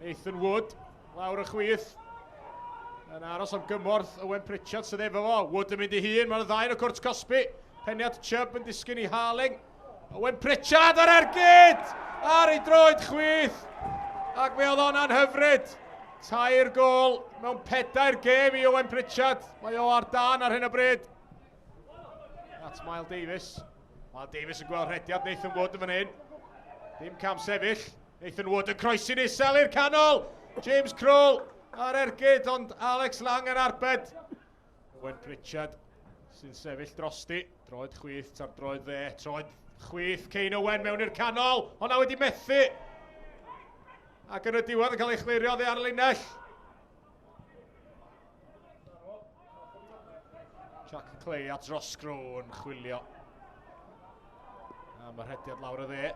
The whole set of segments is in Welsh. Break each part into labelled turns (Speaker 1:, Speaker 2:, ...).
Speaker 1: Nathan Wood, lawr y chwith. Yn aros am gymorth Owen Pritchard sydd efo fo. Wood yn mynd i hun, mae'r ddau yn y cwrt cosbi. Peniad Chubb yn disgyn i Harling. Owen Pritchard ar ergyd! Ar ei droed chwith! Ac fe oedd o'n anhyfryd. Tair gol mewn pedair gêm i Owen Pritchard. Mae o ar dan ar hyn o bryd. At Miles Davies. Miles Davies yn gweld rhediad Nathan Wood yn fan hyn. Dim cam sefyll. Nathan Wood yn croesi'n isel i'r canol. James Kroll ar ergyd, ond Alex Lang yn arbed. Owen Pritchard sy'n sefyll drosti. Droed chwith ta'r droed dde. Troed chwith Kane Owen mewn i'r canol. Honna wedi methu. Ac yn y diwedd yn cael ei chlirio dde ar linell. Jack Clay at Roscrow yn chwilio. A mae rhediad lawr y dde.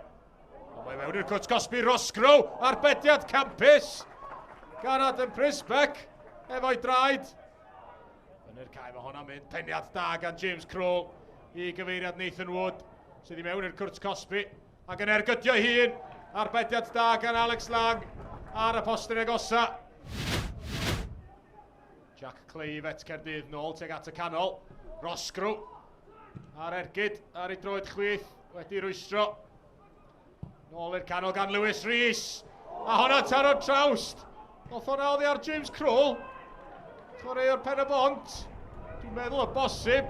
Speaker 1: Ond mae mewn i'r cwt cosbi Roscrow, arbediad campus gan Adam Prisbeck efo'i draed. Fyny'r cae mae hwnna'n mynd. Peniad da gan James Kroll i gyfeiriad Nathan Wood sydd i mewn i'r cwrt cosbi ac yn ergydio hun. Arbediad da gan Alex Lang ar y postyn agosa. Jack Clay Met Caerdydd nôl tuag at y canol. Roscrow ar ergyd ar ei droed chwith wedi rwystro. Nôl i'r canol gan Lewis Rees. A honna taro trawst. Oedd honna oddi ar James Kroll. Chwaraewr pen y bont. Dwi'n meddwl o bosib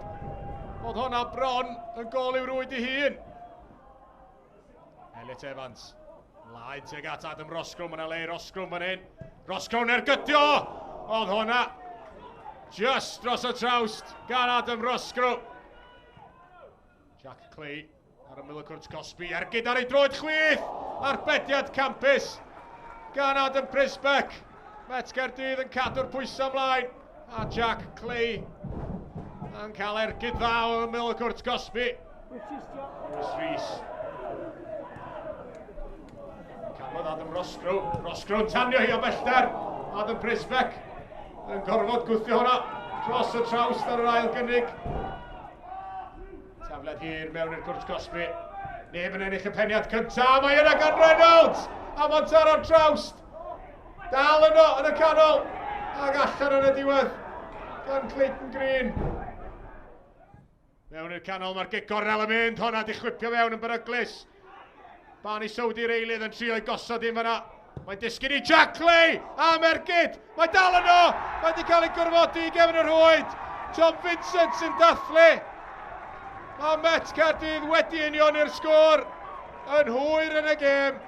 Speaker 1: bod honna bron yn gol i'w rwyd i hun. Elliot Evans. Mlaen tuag at Adam Roscrow. Mae yna le i Roscrow fan hyn. Roscrow yn ergydio! Oedd honna just dros y trawst gan Adam Roscrow. Jack Clay ar ymyl y cwrt cosbi, ergyd ar ei droed chwith! Arbediad campus gan Adam Prisbeck. Met Caerdydd yn cadw'r pwysau ymlaen. A Jack Clay yn cael ergyd dda o ymyl y cwrt cosbi. Lewis Rees. Cafodd Adam Roscrow. Roscrow yn tanio hi o bellter. Adam Prisbeck yn gorfod gwthio hwnna dros y trawst ar yr ail gynnig. Tafled hir mewn i'r cwrt cosbi. Neb yn ennill y peniad cyntaf. Mae yna gan Reynolds! A mae'n taro'r trawst. Dal yno yn y canol. Ac allan yn y diwedd gan Clayton Green. Mewn i'r canol mae'r gic gornel yn mynd. Honna di chwipio mewn yn beryglus. Barney Sowdy'r eilydd yn trio i gosod un fanna. Mae'n disgyn i Jack Clay am ergyd. Mae dal yno. Mae wedi cael ei gorfodi i gefn y rhwyd. Tom Vincent sy'n dathlu. Mae Met Caerdydd wedi unioni'r sgôr yn hwyr yn y gêm.